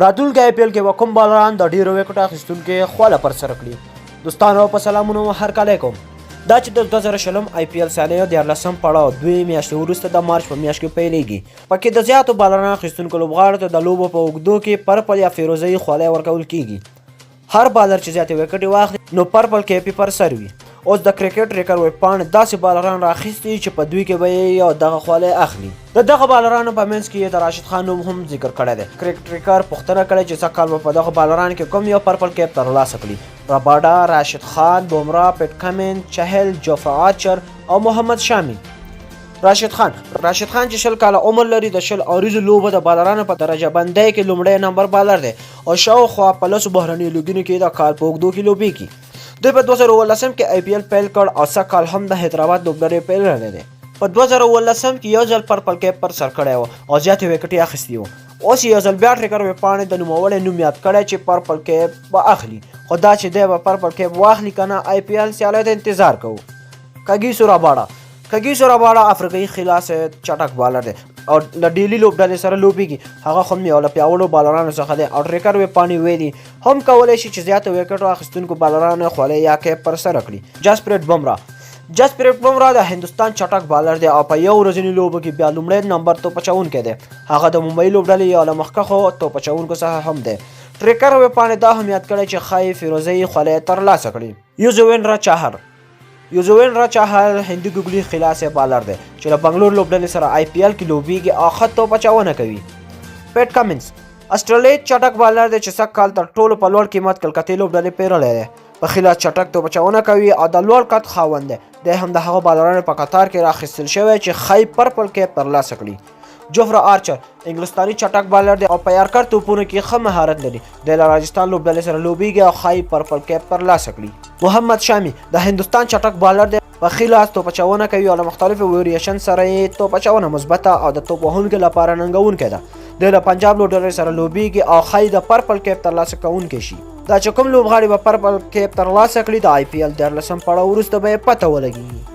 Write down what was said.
راتلونکي آی پي ایل کې به کوم بالران د ډیرو ویکټو اخیستونکي خواله پر سره کړي؟ دوستانو په سلامونو هرکلی کوم. دا چې د 2020 آی پي ایل سیالیو دیارلسم پړاو دوې میاشتې وروسته د مارچ په میاشت کې پیلېږي، پکې د زیاتو بالرانو اخیستونکو لوبغاړو ته د لوبو په اوږدو کې پرپل یا فیروزهيي خولۍ ورکول کیږي. هر بالر چې زیاتې ویکټې واخلي نو پرپل کیپ یې پر سر وي. اوس د کرکټ ټریکر ویبپاڼې داسې بالران راخیستي چې په دوی کې به یې یو دغه خولۍ اخلي. د دغه بالرانو په منځ کې یې د راشد خان نوم هم ذکر کړی دی. کرکټ ټریکر پوښتنه کړې چې سږ کال به په دغه بالرانو کې کوم یو پرپل کیپ ترلاسه کړي؟ رباډا، راشد خان، بومرا، پیټ کمین، چهل، جوفرا آرچر او محمد شامي. راشد خان. راشد خان چې 20 کاله عمر لري، د 20 اوریزو لوبو د بالرانو په درجه بندۍ کې لومړی نمبر بالر دی او شاوخوا په لسو بهرنیو لیګونو کې د کال په اوږدو کې لوبېږي. دوی په 2017 کې آی پي ایل پیل کړ او سږ کال هم د حیدرآباد لوبډلې پیللی دی. په 2017 کې یو ځل پرپل کیپ پر سر کړی و او زیاتې ویکټې اخیستې وو. اوس یې یو ځل بیا ټریکر ویبپاڼې د نوموړی نوم یاد کړی چې پرپل کیپ به اخلي، خو دا چې دی به پرپل کیپ واخلي که نه، آی پي ایل سیالیو ته انتظار کوو. کګیسو راباډا. کګیسو راباډا افریقایي خلاص چټک بالر دی او له ډیلي لوبډلې سره لوبېږي. هغه هم یو له پیاوړو بالرانو څخه دی او ټریکر ویبپاڼې ویلي هم کولی شي چې زیاتو ویکټو اخیستونکو بالرانو خولۍ یا کیپ پر سره کړي. جسپریټ بمرا. جسپریټ بمرا د هندوستان چټک بالر دی او په یو ورځني لوبو کې بیا لومړی نمبر توپ اچوونکی دی. هغه د ممبئی لوبډلې یو له مخکښو توپ اچوونکو څخه هم دی. ټریکر ویبپاڼې دا هم یاد کړی چې ښایي فیروزه خولۍ ترلاسه کړي. یوزوینډرا چاهر. یوزوینډرا چاهل هندي ګوګلي خلاص بالر دی چې له بنګلور لوبډلې سره آی پي ایل کې لوبیږي او ښه توپ اچونه کوي. پیټ کمنز اسټرالیایي چټک بالر دی چې سږ کال تر ټولو په لوړ قیمت کلکتې لوبډلې پیرلی دی. په ښي لاس چټک توپ اچونه کوي او د لوړ قد خاوند دی. دی هم د هغو بالرانو په کتار کې راخیستل شوی چې ښایي پرپل کیپ ترلاسه کړي. جوفرا آرچر انګلستانی چټک بالر دی او په یارکر توپونو کې ښه مهارت لري. دی له راجستان لوبډلې سره لوبیږي او ښایي پرپل کیپ ترلاسه کړي. محمد شامي د هندوستان چټک بالر دی، په ښي لاس توپ اچونه کوي او له مختلفو ویریشن سره یې توپ اچونه مثبته او د توپ وهونکي لپاره ننګونکې ده. دی له پنجاب لوبډلې سره لوبیږي او ښایي د پرپل کیپ ترلاسه کوونکی شي. دا چې کوم لوبغاړي به پرپل کیپ ترلاسه کړي، د آی پي ایل 13 پړاو وروسته به یې پته ولګیږي.